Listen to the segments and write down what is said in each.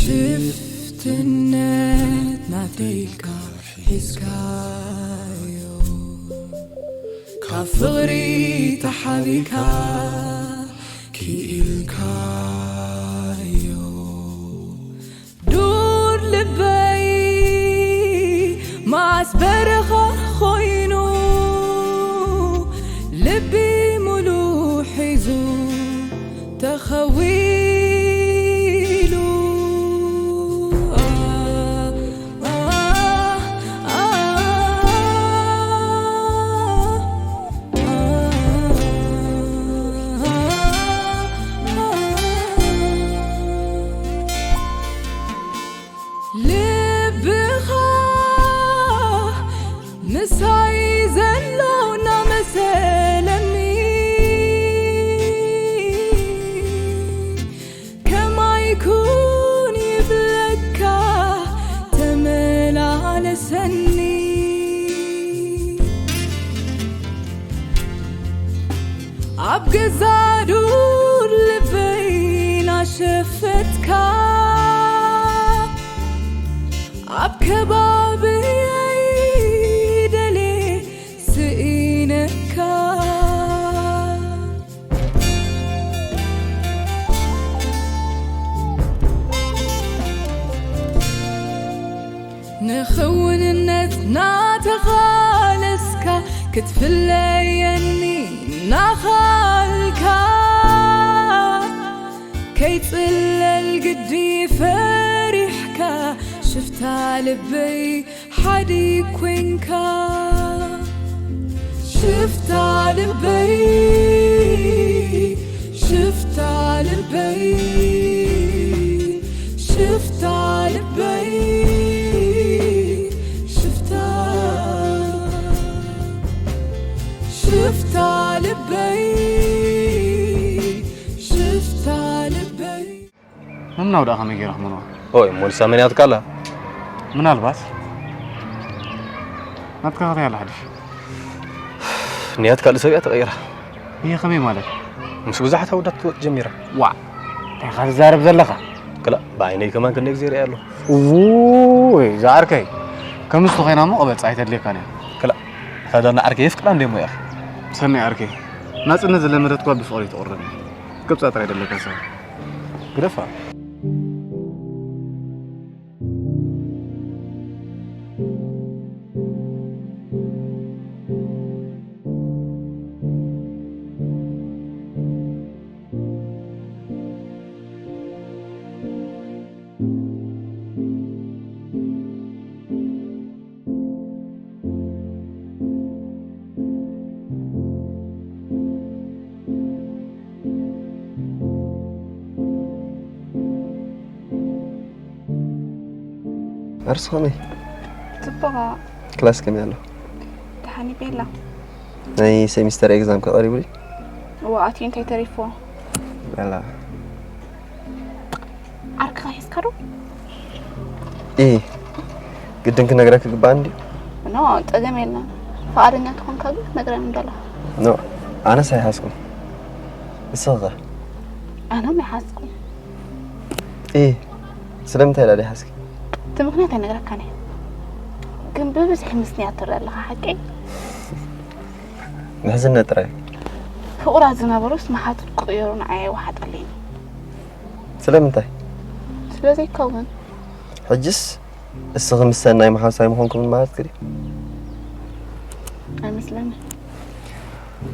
ሽፍትነት ናተይልካ ሒዝካዮ፣ ካብ ፍቕሪ ተሓቢካ ክኢልካዮ። ዱር ልበይ መዓስ በረኻ ኮይኑ፣ ልቢ ሙሉ ሒዙ ተኸዊሉ። ልብኻ ምሳይ ዘሎ እናመሰለኒ፣ ከማይ ኩን ይብለካ ተመላለሰኒ። ኣብ ገዛ ዱር ልበይ ናሸፈትካ፣ ኣብ ከባብየይ ደልየ ስኢነካ። ንኽውንነት ናተቓለስካ፣ ክትፍለየኒ ናኻልካ፣ ከይጽለል ግዲ ፈሪሕካ፣ ሽፍታ ልበይ ሓዲ ኮንካ። ሽፍታ ልበይ፣ ሽፍታ ልበይ፣ ሽፍታ ልበይ፣ ሽፍታ፣ ሽፍታ ልበይ፣ ሽፍታ ልበይ። ምምናው ደኣ ከመይ ገይራ ክመንዋ? ኦይ፣ እሞ ንሳ መን እያ ትካላ? ምናልባት ናትካ ከተይ ኣላ ሓድሽ? ንያት ካልእ ሰብ እያ ተቐይራ። እየ፣ ከመይ ማለት? ምስ ብዙሓት ኣወዳት ትወጥ ጀሚራ። ዋዕ፣ እንታይ ኢኻ ትዛረብ ዘለኻ? ክላእ፣ ብዓይነይ ከማን ክንደይ ግዜ ርእያ ኣለኹ። እውይ፣ እዛ ዓርከይ፣ ከምስቲ ኮይና እሞ ቅበጽ ኣይተድልየካን እያ። ክላእ፣ እታ ዳና ዓርከይ የፍቅራ እንደ እሞ እያ። ሰናይ ዓርከይ፣ ናጽነት ዝለመደት እኳ ብፍቕሪ ትቑረን እያ። ቅብጻ ጥራይ ደለካ ሰብ። ግደፋ። ዓርሲ ከመይ? ጽቡቕ። ክላስ ከመይ ኣሎ? ደሓን እዩ ቤላ። ናይ ሴሚስተር ኤግዛም ከ ቀሪቡ ድዩ? እዋ፣ ኣትዩ እንታይ ተሪፍዎ? በላ። ዓርክኻ ሒዝካ ዶ? ኢ፣ ግድን ክነግረክ ግባእ እንድዩ? ኖ፣ ጸገም የለን። ፍቓደኛ እንተኾንካ ግን ክትነግረኒ ምደለኻ። ኖ፣ ኣነስ ኣይሓዝኩን። ንስኺ ኸ? ኣነ እውን ኣይሓዝኩን። ኢ፣ ስለምንታይ ኢላ ደይሓዝኪ? እቲ ምኽንያት ኣይነግረካን እየ። ግን ብብዝሒ ምስንያት ትርኢ ኣለኻ፣ ሓቀይ? ምሕዝነት ጥራይ። ፍቑራት ዝነበሩስ መሓዙት ክቕየሩ ንዓይ ኣይወሓጠለይን። ስለምንታይ? ስለ ዘይከውን። ሕጅስ እስኺ ምስ ሰናይ መሓዙት ኣይምኾንኩምን ማለት ክዲ? ኣይመስለንን።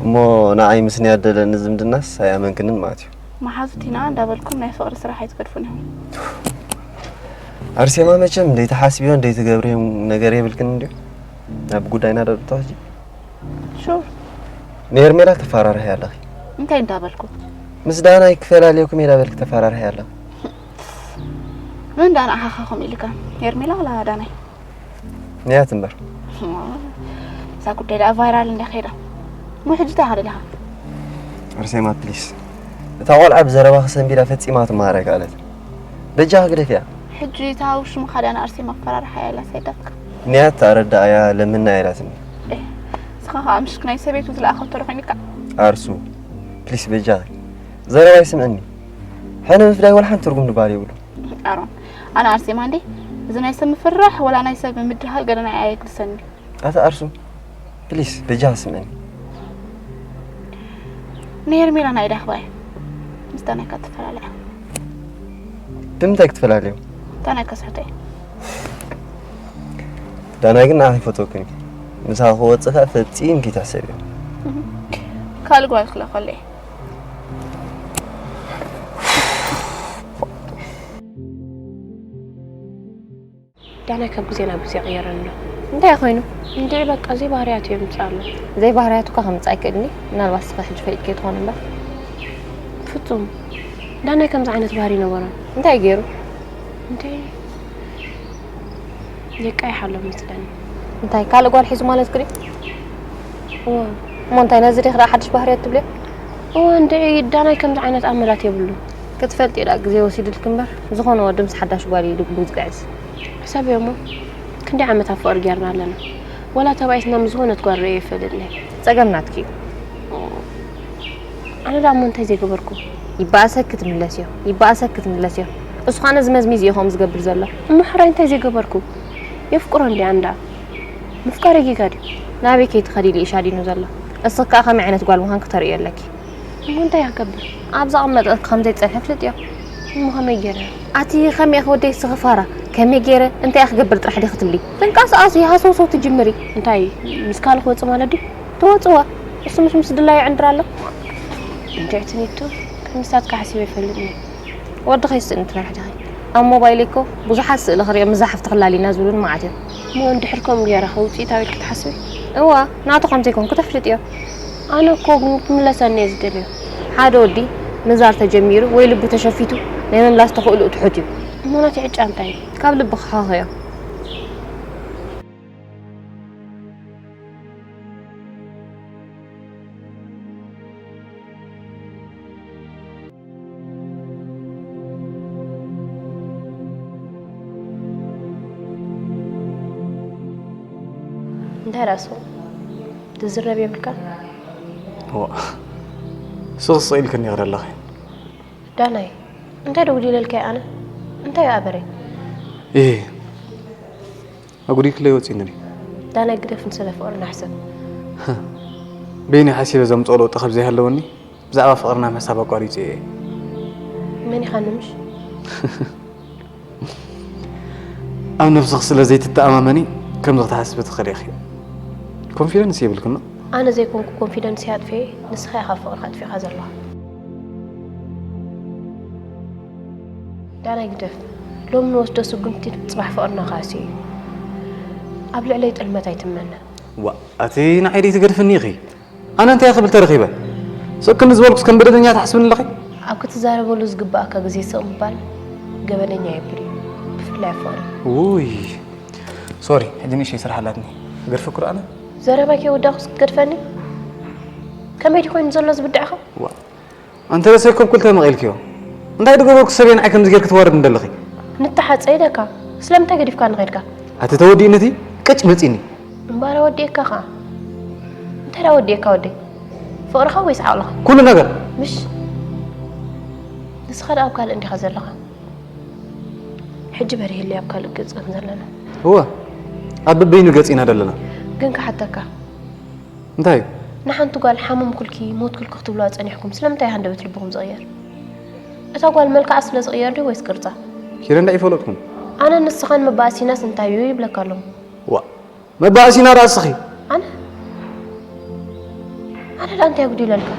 እሞ ንዓይ ምስንያት ደለኒ ዝምድናስ ኣይኣመንክንን ማለት እዩ። መሓዙት ኢና እንዳበልኩም ናይ ፍቕሪ ስራሕ ኣይትገድፉን ኢኹም። ኣርሴማ፣ መቸም ደይትሓስብዮን ደይትገብርዮን ነገር የብልክን እንድዩ። ናብ ጉዳይና ዶ ንእቶ ሕጂ? ሹር። ንሄርሜላ ተፈራርሕያ ኣለኺ። እንታይ እንዳበልኩ? ምስ ዳናይ ክፈላልየኩም እየ እንዳበልኪ ተፈራርሕያ ኣለኺ። መን ዳና ኣሓኻኹም ኢልካ? ሄርሜላ ወላ ዳናይ? ንያት እምበር። እዛ ጉዳይ ደኣ ቫይራል እንድያ ከይዳ። እሞ ሕጂ እንታይ ኢኻ ደሊኻ? ኣርሴማ፣ ፕሊስ። እታ ቆልዓ ብዘረባኺ ሰንቢዳ ፈጺማ ትመሃር ኣይከኣለትን። በጃኺ ግደፍያ። ሕጂ እታ ውሽምኻ ድያ ንኣርሴማ ኣፈራርሓያ ኢላ ሰይዳትካ? ንያት ኣረዳኣያ፣ ለምና ኢላትኒ። ኤህ፣ ንስኻ ኸኣ ምሽክናይ ሰበይቱ ዝለኣኸቶ ዶ ኮይኑካ? ኣርሱ፣ ፕሊስ በጃኺ። ዘረባይ ስምዕኒ። ሕነ ምፍዳይ ወላ ሓንቲ ትርጉም ድባል የብሉ። ኣሮን፣ ኣነ ኣርሴማ እንዴ፣ እዚ ናይ ሰብ ምፍርራሕ ወላ ናይ ሰብ ምድሃል ገለ ናይ ኣየግድሰኒ። ኣታ ኣርሱ፣ ፕሊስ በጃኻ ስምዕኒ። ንሄርሜላ ናይ ዳኽባይ ምስ ዳናይ እካ ትፈላለያ። ብምንታይ ክትፈላለዩ? ዳናይ ከስሕቶ እየ። ዳናይ ግን ንዓኺ ይፈትወክን እዩ። ምሳኺ ክወጽእ ከኣ ፈጺምኪ ትሕሰብዮ። ካልእ ጓል ክለኸሉ እየ። ዳናይ ካብ ግዜ ናብ ግዜ ይቕየር ኣሎ። እንታይ ኮይኑ? እንድዒ በቃ ዘይባህርያቱ የምጽእ ኣሎ። ዘይባህርያቱ እኳ ከምጽእ ኣይክእልኒ። ምናልባት ስኻ ሕጂ ፈሊጥኪ ትኾን እምበር። ፍጹም ዳናይ ከምዚ ዓይነት ባህሪ ነበሮ። እንታይ ገይሩ? እንዴ፣ የቃይሕ ኣሎ መስለኒ። እንታይ ካልእ ጓል ሒዙ ማለት ክሪ? እወ። እሞ እንታይ ነዚ ዲኺ ደኣ ሓድሽ ባህርያት ትብልዮ? እወ፣ እንድዒ ዳናይ ከምዚ ዓይነት ኣመላት የብሉ። ክትፈልጢ ደኣ ግዜ ወሲድልኪ እምበር፣ ዝኾነ ወዲ ምስ ሓዳሽ ጓል እዩ ልቡ ዝግዕዝ። ሕሰብዮ እሞ፣ ክንደይ ዓመት ኣብ ፍቕሪ ጌርና ኣለና። ወላ ተባኢስና ምስ ዝኾነት ጓል ርእየ ይፈልጥኒ። ጸገም ናትኪ እዩ። ኣነ ደኣ እሞ እንታይ ዘይገበርኩ? ይበኣሰኪ ትምለስዮ፣ ይበኣሰኪ ትምለስዮ። እሱ ኸኣ ነዚ መዝሚዙ እዩ ከምኡ ዝገብር ዘሎ። እሞ ሕራይ እንታይ ዘይገበርኩ? የፍቅሮ እንድየ ኣነ ደኣ። ምፍቃር ጌጋ ድዩ? ናበይ ከይትኸዲ ኢሉ እዩ ሻዲኑ ዘሎ። እስኺ ከኣ ከመይ ዓይነት ጓል ምዃንኪ ተርእዮ ኣለኪ። እሞ እንታይ እያ ክገብር? ኣብ ዘቐመጠ ከም ዘይትጸንሒ ፍልጥዮ። እሞ ከመይ ገይረ? ኣቲ ከመይ ኢኺ ወደይ እስኺ ፋራ? ከመይ ገይረ? እንታይ እያ ክገብር ጥራሕ ዲኺ ትብሊ? ተንቀሳቐሲ ሃሰውሰው ትጅምሪ። እንታይ ምስ ካልእ ክወጽእ ማለት ድዩ? ትወጽዋ። እሱ ምስ ምስ ድላዩ ይዕንድር ኣሎ። እንድዕቲ ኒቱ፣ ከምስታትካ ሓሲበ ይፈልጥኒ። ወዲ ከይስእን ትፈርሒ ዲኺ? ኣብ ሞባይለይ እኮ ብዙሓት ስእሊ ክሪኦ ምስ ዝሓፍቲ ክላሊና ዝብሉን መዓት እዮም። እሞ እንድሕር ከምኡ ገይረ ከ ውጽኢታዊ ኢልኪ ትሓስቢ? እዋ፣ ናቱ ከም ዘይኮንኩ ተፍልጥዮ። ኣነ እኮ ግን ክምለሰኒ እየ ዝደልዮ። ሓደ ወዲ ምዛር ተጀሚሩ ወይ ልቡ ተሸፊቱ ናይ ምምላስ ተኽእልኡ ትሑት እዩ። እሞ ናተይ ዕጫ እንታይ እዩ? ካብ ልብኺ ሓኽዮ። እንታይ ራሱ ትዝረብ የብልካ? እዋ፣ ስቕ ስቕ ኢልክኒ ኢኺ ዘለኺ። ዳናይ፣ እንታይ ደጉዲለልካ ኣነ? እንታይ ኣበረይ? እህ፣ ኣጉዲልክለይ ወጺእኒ ድዩ? ዳናይ ግደፍ፣ ንስለ ፍቕርና ሕሰብ። በይነይ ሓሲበ ዘምጽኦ ለውጢ ካብ ዘይሃለወኒ፣ ብዛዕባ ፍቕርና ምሕሳብ ኣቋሪጸ እየ። መን ኢኻ ንምሽ? ኣብ ነብስኺ ስለ ዘይትተኣማመኒ ከምዚ ክትሓስቢ ትኽእሊ ኢኺ። ኮንፊደንስ የብልክን ዶ? ኣነ ዘይኮንኩ ኮንፊደንስ ኣጥፊኤ፣ ንስኻ ኢኻ ፍቕርኻ ኣጥፊእኻ ዘለኻ። ዳናይ ግደፍ፣ ሎሚ ንወስዶ ስጉምቲ ጽባሕ ፍቕርና ክሃስዮ እዩ። ኣብ ልዕለይ ጥልመት ኣይትመነ። ዋእ፣ ኣቲ ንዓይ ደይ ትገድፍኒ ኢኺ? ኣነ እንታይ ክብል ተረኺበ? ስቕ ክንዲ ዝበልኩስ ከም በደለኛ ትሓስብኒ ኣለኺ? ኣብ ክትዛረበሉ ዝግብኣካ ግዜ ስቕ ምባል ገበነኛ የብል እዩ፣ ብፍላይ ኣብ ፍቕሪ። ውይ፣ ሶሪ፣ ሕጂ ንእሽተይ ስራሕ ኣላትኒ። ገድፈኩ ዶ ኣነ? ዘረባይ ከይወዳእኩስ ክትገድፈኒ? ከመይ ድዩ ኮይኑ ዘሎ እዚ ብድዕኻ? ዋ፣ ኣንተ ረሰይ ኮብኩል ተመቒልክዮ። እንታይ ድገበርኩ ሰበይ ንዓይ ከምዚ ጌርክ ትዋርድ እንደለኺ? ንተሓጸ ኢለካ፣ ስለምንታይ ገዲፍካኒ ኸይድካ? ኣቲ ተወዲእኒ እቲ ቅጭ መጺኒ። እምበኣር ኣወዲኤካ ኸኣ። እንታይ ደኣ ወዲኤካ ወደይ? ፍቕርኻ ወይስ ዓቕልኻ? ኩሉ ነገር። ምሽ? ንስኻ ደኣ ኣብ ካልእ እንዲኻ ዘለኻ። ሕጂ በሪህለይ ኣብ ካልእ ገጽ ከም ዘለና። እወ፣ ኣብ በበይኑ ገጽ ኢና ዘለና። ግን ክሓተካ። እንታይ እዩ? ንሓንቲ ጓል ሓመምኩልኪ፣ ሞትኩልኪ ክትብሉዋ ጸኒሕኩም፣ ስለምንታይ እዩ ሃንደበት ልብኹም ዝቕየር? እታ ጓል መልክዓ ስለ ዝቕየር ድዩ ወይስ ቅርጻ? ኪደ እንዳ ይፈለጥኩም። ኣነ ንስኻን መባእሲናስ እንታይ እዩ ይብለካ ኣለኹ። ዋ፣ መባእሲና ደኣ እስኺ። ኣነ? ኣነ ደኣ እንታይ ኣጉዲለልካ?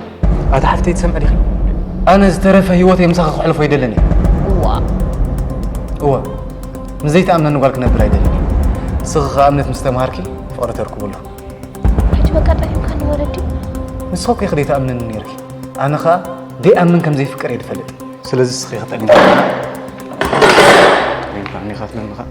ኣቲ ሓፍተይ ትሰምዒ ዲኺ? ኣነ ዝተረፈ ህይወተይ ምሳኺ ከሕልፎ ኣይደልን እየ። ዋ። እወ፣ ምስ ዘይትኣምነኒ ጓል ክነብር ኣይደልን እየ። ንስኺ ከኣ እምነት ምስ ተምሃርኪ ፍቕሪ ተርክብሉ። ሕጂ በቃ ጠሊምካኒ ማለት ድዩ? ንስኺ እኮ ኢኺ ዘይትኣምነኒ ነይርኪ። ኣነ ኸኣ ደይኣምን ከም ዘይፍቅር እየ ዝፈልጥ። ስለዚ ንስኺ ኢኺ ጠሊምካኒ። ጠሊምካኒ ኢኻ ትብለኒ ኸኣ።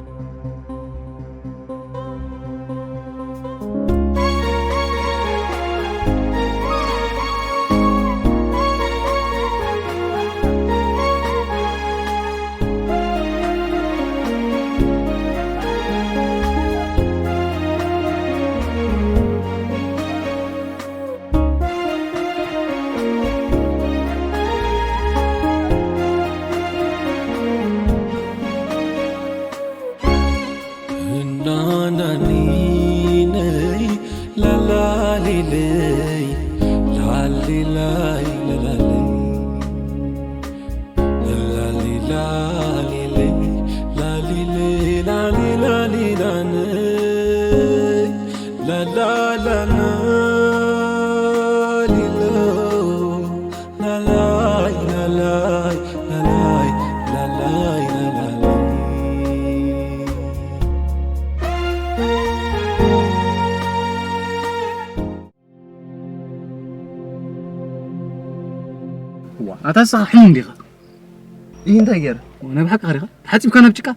ዋ ኣታ ንስኻ ሕሙም ዲኻ? ይህ እንታይ ገይረ? ዋ ናይ ብሓቂ ኸሪኻ ተሓጺብካ ናብ ጭቃ?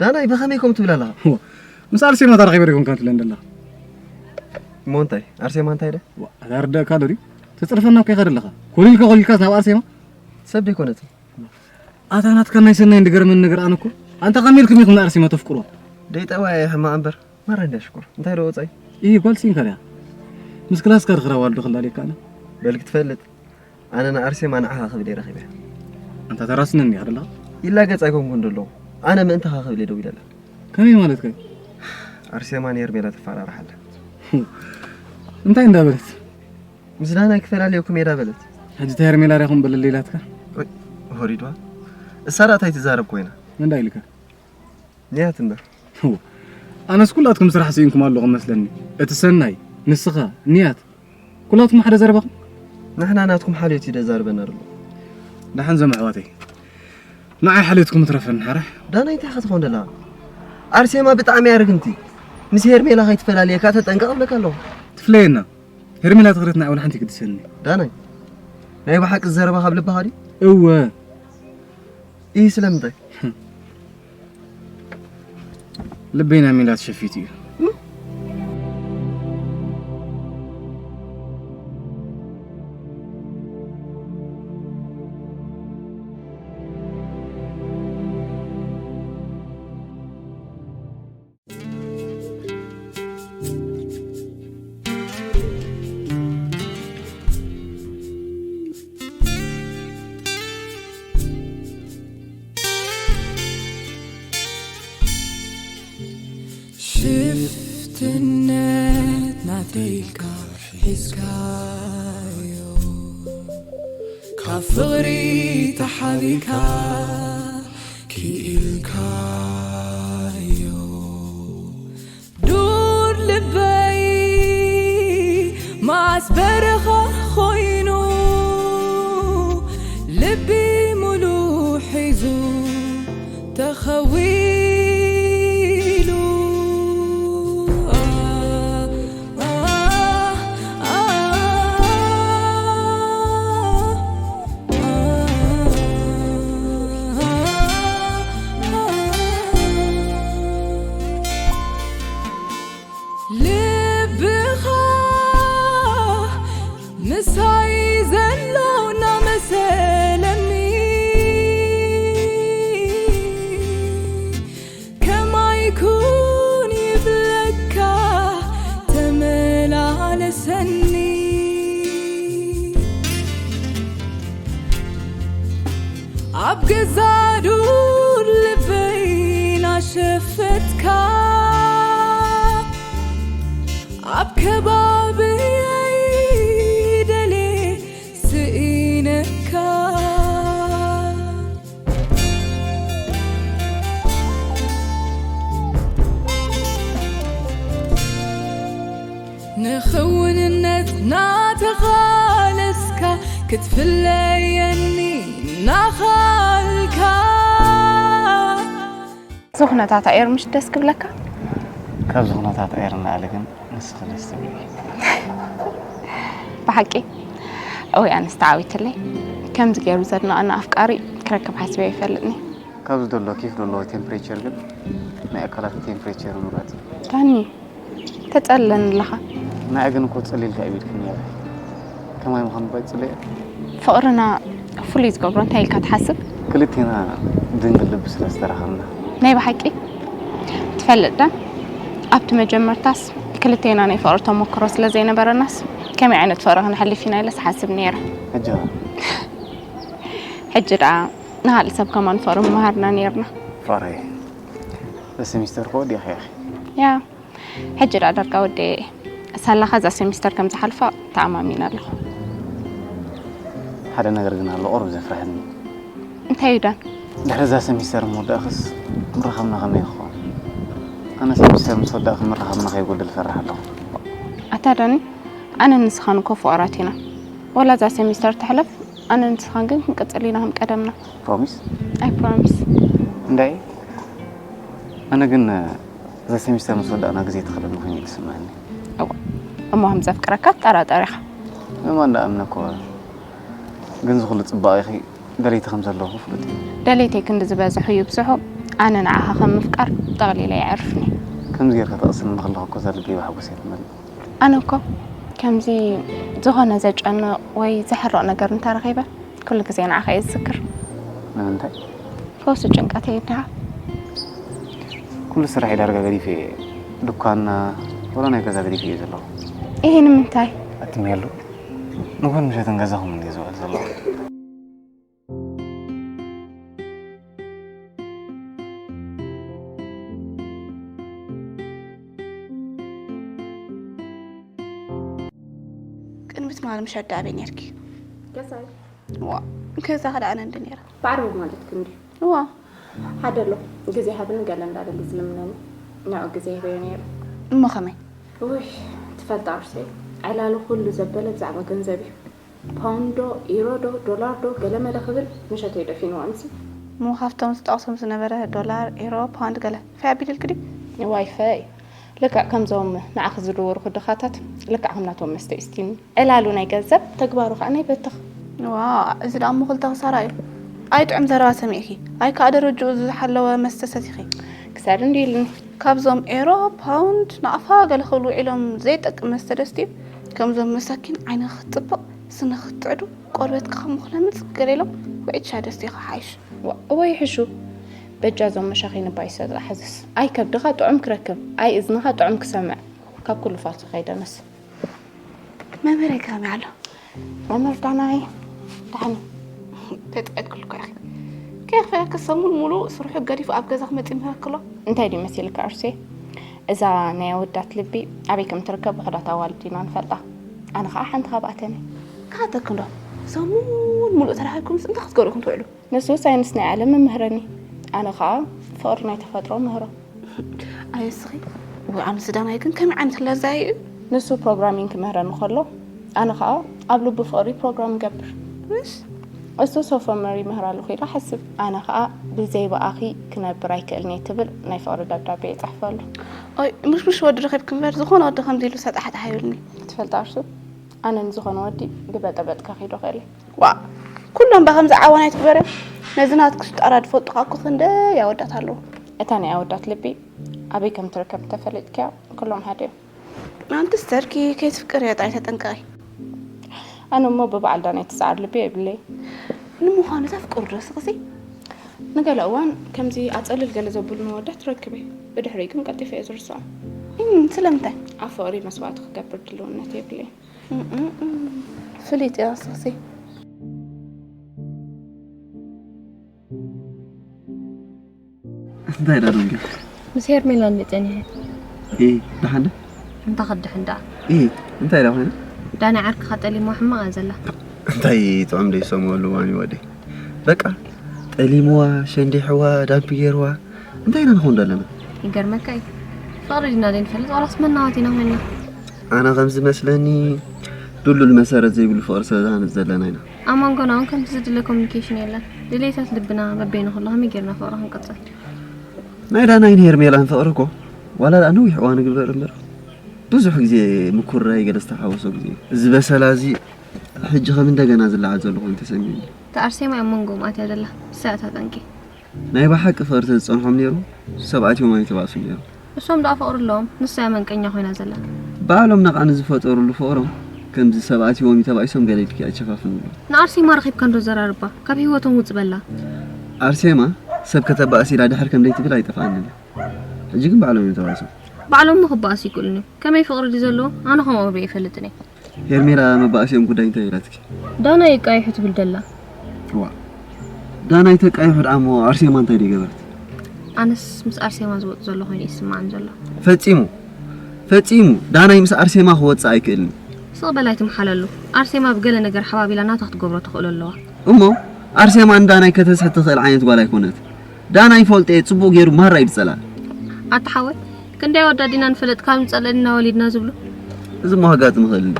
ዳናይ ብኸመይ ከምኡ ትብል ኣለኻ? ዋ ምስ ኣርሴማ ተራኺበ ዶ ይኮንካ ትብለን ዘለኻ? እሞ እንታይ ኣርሴማ እንታይ ደ? ዋ ኣታ ርደእካ ዶ ድዩ? ተጽርፈና እኮ ኢኻ ዘለኻ። ኮሊልካ ኮሊልካስ ናብ ኣርሴማ? ሰብ ደይኮነትን። ኣታ ናትካ ናይ ሰናይ ዝገርመኒ ነገር ኣነ እኮ ኣንታ ከመይ ኢልኩም ኢኹም ንኣርሴማ ተፍቅርዋ? ደይ ጠባይ ሕማቕ እምበር ማራ እንድያ ሽኮር እንታይ ዶ ወጻይ? ኢሂ ጓል ሲንካ ድያ? ምስ ክላስካ ድኽራ ዋልዶ ክላለየካ ኣነ? በል ክትፈልጥ ኣነ ንኣርሴማ ንዓኻ ክብል እየ ረኺበያ። ኣንታ ተራስነኒ ኢኻ ዘለኻ? ይላገጽ ኣይኮንኩን ዘለኹ ኣነ ምእንታኻ ክብል እየ ደው ኢለላ። ከመይ ማለትካ እዩ? ኣርሴማ ንሄርሜላ ተፈራርሓላ። እንታይ እንዳበለት? ምስ ዳናይ ክፈላለየኩም እየ ዳ በለት። ሕጂ እታ ሄርሜላ ድያኹም በለለይ ኢላትካ? ወይ፣ ወሪድዋ። እሳ ደኣ እንታይ ትዛረብ ኮይና? እንታይ ኢልካ? ንያት እምበር። ሁ፣ ኣነስ ኩላትኩም ስራሕ ስኢንኩም ኣለኹም መስለኒ። እቲ ሰናይ፣ ንስኻ፣ ንያት። ኩላትኩም ሓደ ዘረባኹም? ንሕና ናትኩም ሓልዮት እዩ ደዛርበና ዘሎ። ደሓን ዘም ኣሕዋተይ። ንዓይ ሓልዮትኩም ትረፈኒ ሓራሕ። ዳናይ እንታይ ኢኻ ትኸውን ደለኻ? ኣርሴማ ብጣዕሚ እያ ርግምቲ። ምስ ሄርሜላ ከይትፈላልየካ ተጠንቀቕ እብለካ ኣለኹ። ትፍለየና። ሄርሜላ ትኽረት ንዓይ ወላ ሓንቲ ይግድሰኒ። ዳናይ፣ ናይ ብሓቂ ዝዘረባ ካብ ልብኻ ድዩ? እወ። ኢሂ ስለምንታይ? ልበይ ናብ ሜላት ሸፊቱ እዩ። ሽፍትነት ናተይ ኢልካ ሒዝካዮ፣ ካብ ፍቕሪ ተሓቢእካ ክኢልካዮ። ዱር ልበይ መዓስ በረኻ ኮይኑ፣ ልቢ ሙሉ ሒዙ ተኸዊሉ። ልብኻ ምሳይ ዘሎ እናመሰለኒ፣ ከማይ ኩን ይብለካ ተመላለሰኒ። ኣብ ገዛ ዱር ልበይ ናሸፈትካ፣ ኣብ ከባብየይ ደልየ ስኢነካ። ንኽውንነት ናተቓለስካ፣ ክትፍለየኒ ናኻልካ። እዚ ኩነታት ኣየር ምሽ ደስ ክብለካ? ካብዚ ኩነታት ኣየር ንላዕሊ ግን ንስኺ ደስ ትብልኒ። ብሓቂ? እወይ ኣነስ ተዓዊትለይ። ከምዚ ገይሩ ዘድንቐኒ ኣፍቃሪ ክረክብ ሓሲበ ኣይፈልጥን እየ። ካብዚ ዘሎ ኬፍ ዘለዎ ቴምፕሬቸር ግን ናይ ኣካላት ቴምፕሬቸር ምምራጽ እዩ። ዳኒ፣ ተጸልለኒ ኣለኻ። ንዓይ ግን እኮ ጸሊልካ እዩ ኢልክኒ ነይረ። ከማይ ምዃን እባ ይጽለየ። ፍቕርና ፍሉይ ዝገብሮ እንታይ ኢልካ ትሓስብ? ክልቴና ድንግል ልቢ ስለ ዝተራኸብና። ናይ ብሓቂ? ትፈልጥ ዶ? ኣብቲ መጀመርታስ ክልቴና ናይ ፍቕሪ ተመክሮ ስለ ዘይነበረናስ ከመይ ዓይነት ፍቕሪ ክነሕልፍ ኢና ኢለስ ሓስብ ነይረ። ሕጂ ኸ? ሕጂ ደኣ ንኻልእ ሰብ ከማን ፍቕሪ ምመሃርና ነይርና። ፍቕረይ፣ እዚ ሴሚስተር ከወዲእኺ ኢኺ። ያ፣ ሕጂ ደኣ ዳርጋ ወዲኤ እየ። ሳላኻ እዛ ሴሚስተር ከም ዝሓልፋ ተኣማሚነ ኣለኹ። ሓደ ነገር ግን ኣሎ ቁሩብ ዘፍርሐኒ። እንታይ እዩ ዳን? ድሕሪ እዛ ሴሚስተር ምውዳእክስ ምርኻብና ከመይ ክኸውን? ኣነ ሴሚስተር ምስ ወዳእኪ ምርኻብና ከይጎድል እፈርሕ ኣለኹ። ኣታ ዳኒ፣ ኣነን ንስኻን እኮ ፍቑራት ኢና። ወላ እዛ ሴሚስተር ትሕለፍ፣ ኣነን ንስኻን ግን ክንቅጽል ኢና ከም ቀደምና። ፕሮሚስ? ኣይ ፕሮሚስ። እንታይ? ኣነ ግን እዛ ሴሚስተር ምስ ወዳእና ግዜ ትኸደሉ ኮይኑ እዩ ዝስምዐኒ። እዋ፣ እሞ ከም ዘፍቅረካ ትጠራጠር ኢኻ። እማ እንዳኣምነ እኮ። ግን ዝኹሉ ጽባቐኺ ደለይቲ ከም ዘለኹ ፍሉጥ እዩ። ደለይተይ ክንዲ ዝበዝሑ ይብዝሑ፣ ኣነ ንዓኻ ከም ምፍቃር ጠቕሊለ የዕርፍኒ። ከምዚ ጌርካ ተቕስን ከለኹ እኮ እዛ ልበይ ብሓጎስ እየ ትመልእ። ኣነ እኮ ከምዚ ዝኾነ ዘጨንቕ ወይ ዘሕርቕ ነገር እንተረኺበ ኩሉ ግዜ ንዓኻ እየ ዝዝክር። ንምንታይ? ፈውሲ ጭንቀተይ እንዲኻ። ኩሉ ስራሐይ ዳርጋ ገዲፈ እየ። ድኳና ወላ ናይ ገዛ ገዲፈ እየ ዘለኹ። እሂ ንምንታይ? ኣቲ ሜሉ፣ ንጉሆን ምሸትን ገዛኹም እንድየ ዝውዕል ዘለኹ። ቅድሚ ትማሊ ምሸት ደኣ ኣበይ ነይርኪ? ገዛይ። ዋ፣ ገዛ ከ ደኣ ኣነ እንዲ ነይረ። ብዓርቢ ማለት ክንዲ። ዋ። ሓደ ኣሎ፣ ግዜ ሃብኒ ገለ እንዳበለ ዝልምነኒ። ንዑ ግዜ ይህበዮ ነይሩ። እሞ ከመይ? ውይ፣ ትፈልጣ ኣርሴ፣ ዕላሉ ኩሉ ዘበለ ብዛዕባ ገንዘብ እዩ። ፓውንድ ዶ፣ ኢሮ ዶ፣ ዶላር ዶ፣ ገለመለ ክብል ምሸተይ ደፊንዋ ኣምሲ። እሞ ካብቶም ዝጠቕሶም ዝነበረ ዶላር፣ ኢሮ፣ ፓውንድ ገለ፣ ፈይ ኣቢልልኪ ድዩ? ዋይ ፈይ። ልክዕ ከምዞም ንዓኺ ዝድውሩኺ ድኻታት፣ ልክዕ ከም ናቶም መስተ እዩ ስቲኒ። ዕላሉ ናይ ገንዘብ፣ ተግባሩ ኸኣ ናይ በተኽ። ዋእ፣ እዚ ደኣ እሞ ክልተ ክሳራ እዩ። ኣይ ጥዑም ዘረባ ሰሚዕኪ፣ ኣይ ከኣ ደረጅኡ ዝሓለወ መስተ ሰቲኺ። ክሳድ እንድዩ ኢሉኒ። ካብዞም ኤሮ፣ ፓውንድ፣ ናቕፋ ገለ ክብሉ ውዒሎም ዘይጠቅም መስተ ደስትዩ። ከምዞም መሳኪን ዓይንኺ ክትጥብቕ፣ ስንኺ ክትጥዕዱ፣ ቆርበትኪ ከም ምኽለምጽ ገለ ኢሎም ውዒት ሻሂ ደስትዩ ክሓይሽ። ዋእ፣ እወ ይሕሹ። በጃ እዞም መሻኺን እባ ይሰጣ ሕዝስ። ኣይ ከብድኻ ጥዑም ክረክብ፣ ኣይ እዝንኻ ጥዑም ክሰምዕ። ካብ ኩሉ ፋልሶ ከይደንስ። መምህረይ ከመይ ኣሎ? መምህር ዳናይ፣ ደሓን። ተጣዒትኩልካ ኢኺ። ከይኽፈለኪ ሰሙን ሙሉእ ስርሑ ገዲፉ ኣብ ገዛ ክመጽእ ይምህረኪ ኣሎ። እንታይ ድዩ መሲልካ ኣርሴ? እዛ ናይ ኣወዳት ልቢ ኣበይ ከም ትርከብ ውሑዳት ኣዋልድ ኢና ንፈልጣ። ኣነ ኸኣ ሓንቲ ካብኣተን እየ። ክሓተኪ እንዶ፣ ሰሙን ሙሉእ ተራኺብኩምስ እንታይ ክትገብሩ ኢኹም ትውዕሉ? ንሱ ሳይንስ ናይ ዓለም ይምህረኒ፣ ኣነ ኸኣ ፍቕሪ ናይ ተፈጥሮ እምህሮ። ኣየ እስኺ፣ ወይ ኣነ ዝዳናይ ግን ከመይ ዓይነት ለዛ እዩ? ንሱ ፕሮግራሚንግ ክምህረኒ ከሎ፣ ኣነ ኸኣ ኣብ ልቡ ፍቕሪ ፕሮግራም እገብር። እሺ። እሱ ሶፍትዌር ይምህር ኣለኹ ኢሉ ሓስብ፣ ኣነ ኸኣ ብዘይ ብኣኺ ክነብር ኣይክእልን እየ ትብል ናይ ፍቕሪ ደብዳቤ ይጽሕፈሉ። ኦይ፣ ምሽምሽ ወዲ ረኺብኪ እምበር፣ ዝኾነ ወዲ ከምዚ ኢሉ ሰጣሕጣሕ ኣይብልኒ። ትፈልጣ እርሱ፣ ኣነ ንዝኾነ ወዲ ብበጠበጥ ከኺዶ ክእል እየ። ዋእ፣ ኩሎም ብኸምዚ ዓዋን ኣይትግበርዮም። ነዚ ናትኪ ሽጣራ ዝፈልጡኻ እኮ ክንደይ ኣወዳት ኣለዉ። እታ ናይ ኣወዳት ልቢ ኣበይ ከም ትርከብ እንተፈሊጥክያ፣ ኩሎም ሃድዮም። ኣንቲ ስተርኪ ከይትፍቅርያ ጥራይ ተጠንቀቒ። ኣነ እሞ ብበዓል ዳናይ ትስዓር ልቢ የብለይ። ንምዃኑ ተፍቅሩ ዶ ስኽሲ? ንገለ እዋን ከምዚ ኣጸልል ገለ ዘብሉኒ ኣወዳት ትረክበ። ብድሕሪኡ ግን ቀልጢፈ እየ ዝርስዖም። እም፣ ስለምንታይ? ኣብ ፍቕሪ መስዋእቲ ክገብር ድልውነት የብለይን። እም፣ እም፣ እም። ፍሊጥ እያ ስኽሲ። እንታይ ኢላ ደንጊ? ምስ ሄርሜላ እንድየ ጸኒሐ። እ፣ ደሓን ዶ? እንታይ ክድሕን ደኣ? እ፣ እንታይ ኢላ ኮይና? ዳኒ ዓርክኻ ጠሊምዋ ሕማቕ እያ ዘላ። እንታይ ጥዑም ደይሰምዐሉ እዋን እዩ ወደይ። በቃ፣ ጠሊምዋ፣ ሸንዲሕዋ፣ ዳምፒ ገይርዋ። እንታይ ኢና ንኸውን ዘለና? ይገርመካ እዩ። ፍቕሪ ዲና ዘይንፈልጥ ዋላስ መናዋት ኢና ኮይንና? ኣነ ከም ዝመስለኒ፣ ድልዱል መሰረት ዘይብሉ ፍቕሪ ስለ ዝሃንጽ ዘለና ኢና። ኣብ መንጎና እውን ከምቲ ዝድለ ኮሚኒኬሽን የለን። ድሌታት ልብና በበይኑ ከሎ ከመይ ጌርና ፍቕሪ ክንቅጽል? ናይ ዳናይን ሄርሜላን ፍቕሪ እኮ ዋላ ደኣ ነዊሕ እዋን ይግበር እምበር፣ ብዙሕ ግዜ ምኩርራይ ገለ ዝተሓወሶ ግዜ እዩ። እዚ በሰላ እዚ ሕጂ ከም እንደገና ዝለዓል ዘሎ ኮይኑ ተሰሚዑኒ። እታ ኣርሴማ ኣብ መንጎኦም ኣትያ ዘላ፣ ንሳ እያ እታ ጠንቂ። ናይ ብሓቂ ፍቕሪ ተዝጸንሖም ነይሩ፣ ሰብ ኣትዮም ኣይተባእሱን ነይሮም። እሶም ደኣ ፍቕሪ ኣለዎም፣ ንሳ እያ መንቀኛ ኮይና ዘላ። ባዕሎም ነቓ ንዝፈጠሩሉ ፍቕሮም፣ ከምዚ ሰብ ኣትዮም እዩ ተባኢሶም ገለ ኢልኪ ኣይትሸፋፍንሉ። ንኣርሴማ ረኺብካ እንዶ ዘራርባ፣ ካብ ህይወቶም ውጽእ በላ። ኣርሴማ ሰብ ከተባእስ ኢላ ድሕር ከም ደይትብል ኣይጠፍኣንን እዩ። ሕጂ ግን ባዕሎም እዮም ተባኢሶም። ባዕሎም እሞ ክበኣሱ ይክእሉን እዮም። ከመይ ፍቕሪ ድዩ ዘለዎ? ኣነ ከምኡ ኣበይ እፈልጥን እየ። ሄርሜላ መባእሲኦም ጉዳይ እንታይ ኢላትኪ? ዳናይ ይቃይሑ ትብል ደላ። ዋ፣ ዳናይ ተቃይሑ ደኣ እሞ ኣርሴማ እንታይ ደይ ገበረት? ኣነስ ምስ ኣርሴማ ዝወጽእ ዘሎ ኮይኑ ይስምዓኒ ዘሎ። ፈጺሙ፣ ፈጺሙ ዳናይ ምስ ኣርሴማ ክወጽእ ኣይክእልን። ስቕ በል ኣይትምሓለሉ። ኣርሴማ ብገለ ነገር ሓባቢላ ናታ ክትገብሮ ትኽእሎ ኣለዋ። እሞ ኣርሴማ ንዳናይ ከተስሕት ትኽእል ዓይነት ጓል ኣይኮነት። ዳናይ ይፈልጦ እየ፣ ጽቡቕ ገይሩ ማራ እዩ ዝጸልኣ። ኣታ ሓወይ፣ ክንደይ ኣወዳት ዲና ንፈልጥ ካብ ንጸልእ ዲና ወሊድና ዝብሉ። እዚ እሞ ከጋጥም ይኽእል እዩ።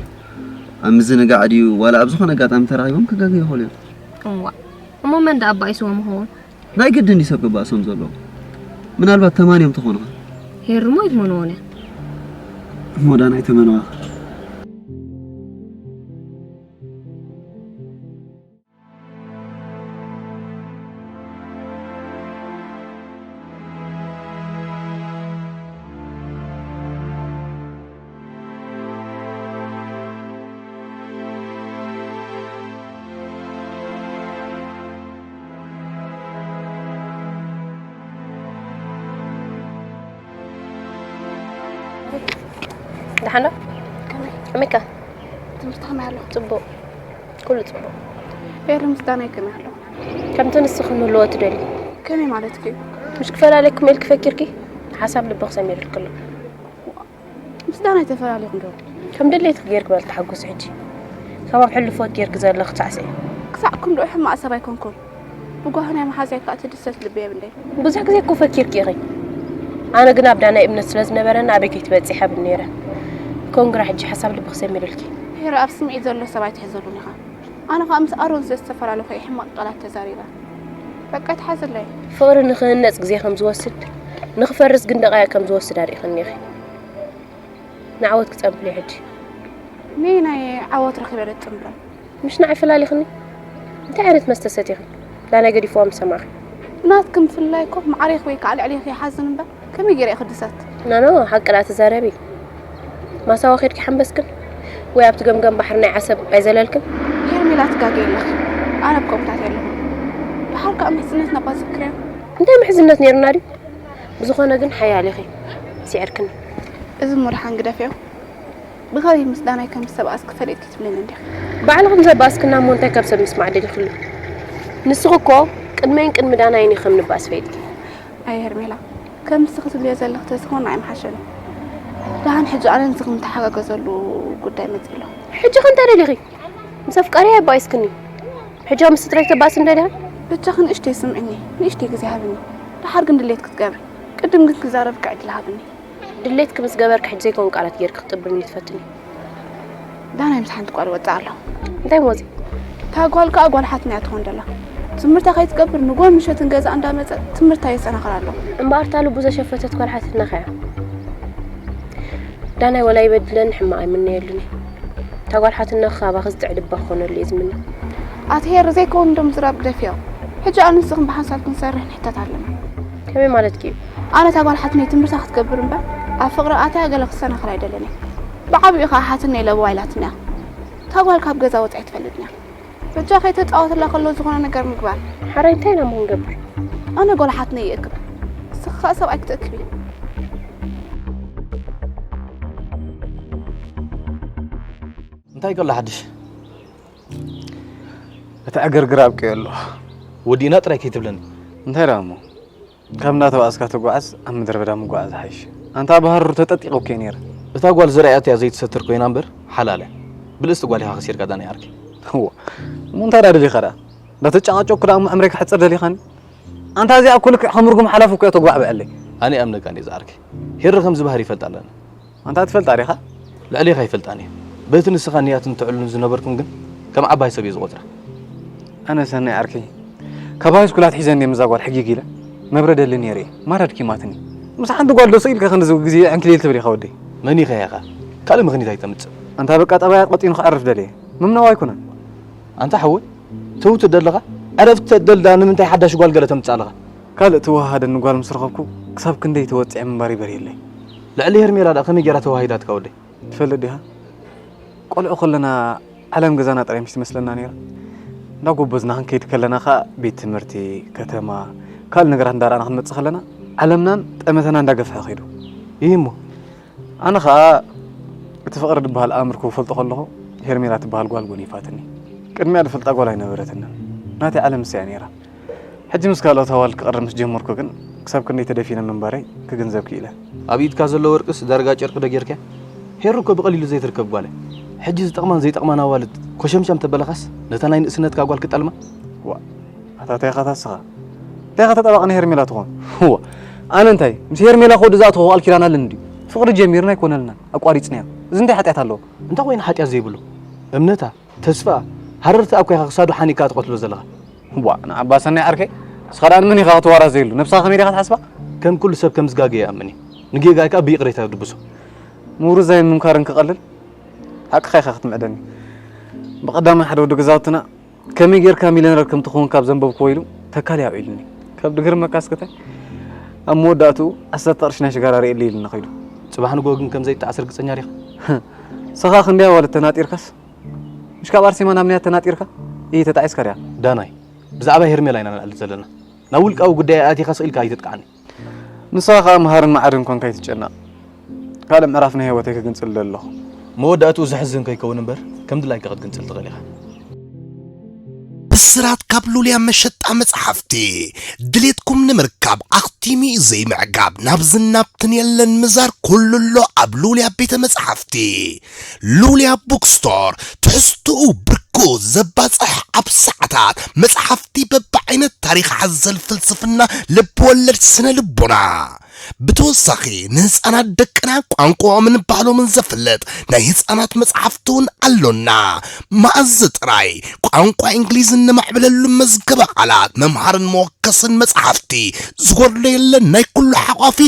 ኣብ ምዝንጋዕ ድዩ ዋላ ኣብ ዝኾነ ኣጋጣሚ ተራኺቦም ክጋገዩ ይኽእሉ እዮም። እዋ፣ እሞ መን ደኣ ኣባኢስዎም ይኸውን? ናይ ግድን ድዩ ሰብ ክባእሶም ዘለዎ? ምናልባት ተማንዮም ተኾኑኻ? ሄሪ እሞ ኣይትመንዎን እያ። እሞ ዳናይ ተመንዋ። ኣነ ከመይ? ከመይካ? ትምህርቲ ከመይ ኣሎ? ጽቡቕ። ኩሉ ጽቡቕ። ኤሪ ምስ ዳናይ ከመይ ኣሎ? ከምቲ ንስኺ ንህልዎ ትደልዩ። ከመይ ማለት እዩ? ምሽ ክፈላለየኩም ኢልኪ ፈኪርኪ? ሓሳብ ልብኺ ሰሚሩልኪ ኣሎ። ምስ ዳናይ ተፈላለኹም ዶ? ከም ድሌትኪ ጌርኪ በል ተሓጎሲ ሕጂ። ከም ኣብ ሕሉፎት ጌርኪ ዘለኺ ሳዕስዒ። ክሳዕ ክንድኡ ሕማቕ ሰብ ኣይኮንኩን። ብጓሂ ናይ መሓዛይ ከኣ ትድሰት ልቢ የብለይ። ብዙሕ ግዜ እኮ ፈኪርኪ ኢኺ። ኣነ ግን ኣብ ዳናይ እምነት ስለ ዝነበረኒ ኣበይ ከይትበጽሒ ብኒ ነይረ። ኮንግራ ሕጂ ሓሳብ ልብኺ ሰሚሩልኪ። ሄረ ኣብ ስምዒት ዘሎ ሰብ ኣይትሕዘሉን ኢኻ። ኣነ ከኣ ምስ ኣሮን ስለ ዝተፈላለኹ እየ ሕማቕ ቃላት ተዛሪበ። በቃ ኣይትሓዝለይ። ፍቕሪ ንኽህነጽ ግዜ ከም ዝወስድ፣ ንኽፈርስ ግን ደቓይቕ ከም ዝወስድ ኣርኢኽኒ ኢኺ። ንዓወት ክጸንብር እዩ ሕጂ። ነየናይ ዓወት ረኺበ ደጽንብሮ? ምሽ ንዓይ ፈላሊኽኒ? እንታይ ዓይነት መስተ ሰቲኺ? ዳናይ ገዲፍዋ ምስ ሰማዕኺ። ብናትኪ ምፍልላይ እኮ ማዕሬኺ ወይ ከዓ ልዕሌኺ ይሓዝን እምበር ከመይ ገይረ እየ ክድሰት? ናኖ፣ ሓቂ ደኣ ተዛረቢ። ማሳዋ ኬድኪ ሓንበስክን? ወይ ኣብቲ ገምገም ባሕሪ ናይ ዓሰብ ኣይዘለልክን? ሄርሜላ ትጋገ የለኺ። ኣነ ኣብ ከምታት የለኹ። ደሓር ከዓ ምሕዝነትና እባ ዝክርያ። እንታይ ምሕዝነት ነይሩና ድዩ? ብዝኾነ ግን ሓያል ኢኺ። ስዒርክኒ። እዚ እሞ ደሓን ግደፍዮ። ብኸመይ ምስ ዳናይ ከም ዝተባኣስኪ ፈሊጥኪ ትብልኒ እንዲኺ? ባዕልኺ ምስ ኣባኣስክና እሞ እንታይ ካብ ሰብ ምስማዕ ደሊኽሉ? ንስኺ እኮ ቅድመይን ቅድሚ ዳናይን እዩ ከም ንባኣስ ፈሊጥኪ። ኣየ ሄርሜላ፣ ከም ንስኺ ትብልዮ ዘለኺ ተዝኾን ኣይምሓሸን። ደሓን ሕጂ ኣነ ንስኺ ንተሓጋገዘሉ ጉዳይ መፂእ ኣሎ። ሕጂ ከ እንታይ ደሊኺ? ምስ ኣፍቃሪያ ኣባኢስክኒ። ሕጂ ኣብ ምስ ጥራይ ተባእስን ደሊኻ? ብቻኺ ንእሽተይ ስምዕኒ፣ ንእሽተይ ግዜ ሃብኒ። ደሓር ግን ድሌት ክትገብሪ። ቅድም ግን ክዛረብካ ዕድል ሃብኒ። ድሌትኪ ምስ ገበርኪ ሕጂ ዘይኮን ቃላት ጌርኪ ክትጥብርኒ ትፈትኒ። ዳናይ ምስ ሓንቲ ጓል ወፅእ ኣሎ። እንታይ ሞዚ? እታ ጓል ከዓ ጓል ሓትና እያ ትኾን ደላ። ትምህርታ ከይትገብር ንጎን ምሸትን ገዛ እንዳመፀ ትምህርታ የሰናኽል ኣሎ። እምበኣር እታ ልቡ ዘሸፈተት ጓል ሓትትና ከያ። ዳናይ ወላ ይበድለኒ ሕማቕ ኣይምነየሉን እየ። እታ ጓል ሓትነኺ ካባኺ ዝጥዕድ እባ ክኾነሉ እየ ዝምነ። ኣቲ ሄር ዘይከውን እንዶ ምዝራብ ግደፍዮ። ሕጂ ኣነ ንስኽን ብሓንሳብ ክንሰርሕ ንሕተት ኣለና። ከመይ ማለትኪ እዩ? ኣነ እታ ጓል ሓትነይ ትምህርታ ክትገብር እምበር ኣብ ፍቕሪ ኣትያ ገለ ክሰናኸል ኣይደልን እየ። ብዓብኡ ከዓ ሓትነይ ለበዋ ኢላትና እያ። እታ ጓል ካብ ገዛ ወፂኣ ኣይትፈልጥን እያ። በጃ ከይተፃወትላ ከሎ ዝኾነ ነገር ምግባር። ሓራይ እንታይ ኢና እሞ ክንገብር? ኣነ ጓል ሓትነይ ይእክብ። ንስኺ ከዓ ሰብኣይ ክትእክቢ። እንታይ ከሎ ሓድሽ? እቲ ዕግርግር ኣብቂዑ ኣሎ። ወዲእና ጥራይ ከይትብለኒ። እንታይ ደኣ እሞ? ካብ እንዳተባኣስካ ትጓዓዝ ኣብ ምድረ በዳ ምጓዓዝ ይሓይሽ። ኣንታ ብሃሩር ተጠጢቐ እኮ እየ ነይረ። እታ ጓል ዝረኣያትያ ዘይትሰትር ኮይና እምበር ሓላል እያ። ብልጽቲ ጓል ኢኻ ከሲርካ ዳኒ ዓርከይ። እወ። እሞ እንታይ ደኣ ደሊኻ ደኣ? እንዳተጨቓጨቕኩ ደኣ እሞ ዕምረይ ከሕጽር ደሊኻኒ? ኣንታ እዚኣ እኮ ልክዕ ከም ርጉም ሓላፊ እኮ እያ ተጉባዕብዐለይ። ኣነ ይኣምነካ እንድየ ዝዓርከይ። ሄሪ ከምዚ ባህሪ ይፈልጣ ኣለና። ኣንታ ትፈልጣ ዲኻ? ልዕሌኻ ኣይፈልጣን እየ። በቲ ንስኻ ንያትን ትዕሉን ዝነበርኩም ግን ከም ዓባይ ሰብ እየ ዝቖጽራ። ኣነ ሰናይ ዓርከይ፣ ካብ ሃይስኩል ኣትሒዘ እንድየ ምስዛ ጓል ሕጊግ ኢለ መብረ ደሊ ነይረ እየ። ማራ ኣድኪማትኒ። ምስ ሓንቲ ጓል ዶ ስቕ ኢልካ ክንድዚ ግዜ ዕንክሊል ትብል ኢኻ ወደይ? መን ኢኻ ኢኻ? ካልእ ምኽኒት ኣይተምጽእ። ኣንታ በቃ ጠባያ ቀጢኑ ከዕርፍ ደልየ። ምምናው ኣይኮነን። ኣንታ ሓወይ፣ ትውት ደለኻ? ዕረፍቲ ተደልዳ ንምንታይ ሓዳሽ ጓል ገለ ተምጽእ ኣለኻ? ካልእ ትወሃሃደኒ ጓል ምስ ረኸብኩ ክሳብ ክንደይ ተወጺዐ ምንባር ይበርየለይ። ልዕሊ ሄርሜላ ደኣ ከመይ ጌራ ተዋሂዳትካ ወደይ? ትፈልጥ ዲኻ? ቆልዑ ከለና ዓለም ገዛና ጥራይ ምሽ ትመስለና ነይራ። እንዳጎበዝና ክንከይድ ከለና ኸኣ ቤት ትምህርቲ፣ ከተማ፣ ካልእ ነገራት እንዳረኣና ክንመጽእ ከለና ዓለምናን ጠመተና እንዳገፍሐ ከይዱ። ይህ እሞ ኣነ ኸኣ እቲ ፍቕሪ ዝበሃል ኣምር ክፈልጦ ከለኹ ሄርሜላ ትበሃል ጓል ጎኒፋትኒ። ቅድሚኣ ዝፈልጣ ጓል ኣይነበረትንን። ናተይ ዓለም ንሳ እያ ነይራ። ሕጂ ምስ ካልኦት ኣዋልድ ክቐርብ ምስ ጀመርኩ ግን ክሳብ ክንደይ ተደፊነ ምንባረይ ክግንዘብ ክኢለ። ኣብ ኢድካ ዘሎ ወርቅስ ዳርጋ ጨርቂ ዶ ጌርካዮ? ሄሩ እኮ ብቐሊሉ ዘይትርከብ ጓል እያ። ሕጂ ዝጠቕማን ዘይጠቕማን ኣዋልድ ኮሸምሻም ተበለኻስ ነታ ናይ ንእስነትካ ጓል ክጠልማ? ዋእ፣ ኣታ እንታይ ኢኻ ንስኻ? እንታይ ኢኻ ተጣባቒ ንሄርሜላ ትኾን? ዋእ፣ ኣነ እንታይ ምስ ሄርሜላ ክወዲ ዝኣተኹ ቃል ኪዳን ኣለኒ ድዩ? ፍቕሪ ጀሚርና ኣይኮነልናን ኣቋሪጽናዮ። እዚ እንታይ ሓጢኣት ኣለዎ? እንታይ ኮይኑ ሓጢኣት ዘይብሉ? እምነታ፣ ተስፋኣ፣ ሃረርትኣ እኮ ኢኻ ክሳዱ ሓኒቕካ ትቐትሎ ዘለኻ። ዋእ ንዓባ ሰናይ ዓርከይ፣ ንስኻ ደኣ ንመን ኢኻ ክትዋራዘየሉ? ነብስኻ ከመይ ዲኻ ትሓስባ? ከም ኩሉ ሰብ ከም ዝጋገ ይኣምን እየ። ንጌጋይ ከኣ ብይቕሬታ ድብሶ። ምውርዛይ ምምካርን ክቐልል ሓቅኻ ኢኻ ክትምዕደኒ። ብቐዳማይ ሓደ ወዲ ገዛውትና ከመይ ጌርካ ሚልዮነር ከም ትኸውን ካብ ዘንበብክዎ ኢሉ ተካል እየ ኣውዒሉኒ። ካብ ድግርመካ እስከ ታይ ኣብ መወዳእትኡ ዓሰርተ ቅርሺ ናይ ሽጋራ ርእየለይ ኢሉኒ ከይዱ። ጽባሕ ንግሆ ግን ከም ዘይጠዓስ ርግጸኛ ዲኻ? ንስኻ ክንደይ ኣዋልድ ተናጢርካስ? ምሽ ካብ ኣርሴማ ናብ ንያት ተናጢርካ? ኢሂ ተጣዒስካ ድያ? ዳናይ፣ ብዛዕባ ሄርሜላ ኢና ንዕልል ዘለና። ናብ ውልቃዊ ጉዳየይ ኣቲኻ ስቕ ኢልካ ኣይተጥቅዓኒ። ንስኻ ኸኣ መሃርን መዓርን ኮንካ ኣይትጨነቕ። ካልእ ምዕራፍ ናይ ህይወተይ ክግንጽል ኣለኹ። መወዳእትኡ ዘሕዝን ከይከውን እምበር፣ ከም ድላይካ ክትግንጽል ትኽእል ኢኻ። ብስራት ካብ ሉልያ መሸጣ መጽሓፍቲ። ድሌትኩም ንምርካብ ኣኽቲሙ ዘይምዕጋብ፣ ናብ ዝናብትን የለን ምዛር፣ ኩሉ ኣሎ ኣብ ሉልያ ቤተ መጽሓፍቲ። ሉልያ ቡክስቶር፣ ትሕዝትኡ ብርኩ ዘባጽሕ፣ ኣብ ሰዓታት መጽሓፍቲ በብዓይነት፣ ታሪኽ ሓዘል፣ ፍልስፍና፣ ልብ ወለድ፣ ስነ ልቦና። ብተወሳኺ ንህፃናት ደቅና ቋንቋኦምን ባህሎምን ዘፍልጥ ናይ ህፃናት መፅሓፍቲ እውን ኣሎና። መኣዝ ጥራይ ቋንቋ እንግሊዝ እነማዕብለሉ መዝገበ ቃላት፣ መምሃርን መወከስን መጽሓፍቲ ዝጎድሎ የለን። ናይ ኩሉ ሓቋፊ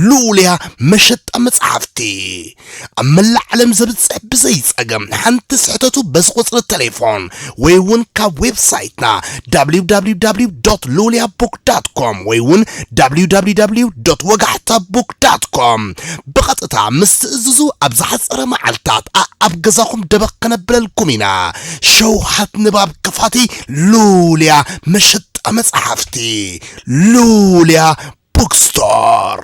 ሉልያ መሸጣ መጽሓፍቲ። ኣብ መላእ ዓለም ዘብጽሕ ብዘይ ጸገም ሓንቲ ስሕተቱ በዚ ቁጽሪ ቴሌፎን ወይ እውን ካብ ዌብሳይትና www.luliabook.com ወይ እውን www.ወጋሕታbook.com ብቐጥታ ምስ ትእዝዙ ኣብ ዝሓጸረ መዓልታት ኣኣብ ገዛኹም ደበኽ ከነብለልኩም ኢና። ሸውሃት ንባብ ክፋቲ ሉልያ መሸጣ መጽሓፍቲ ሉልያ ቡክስቶር።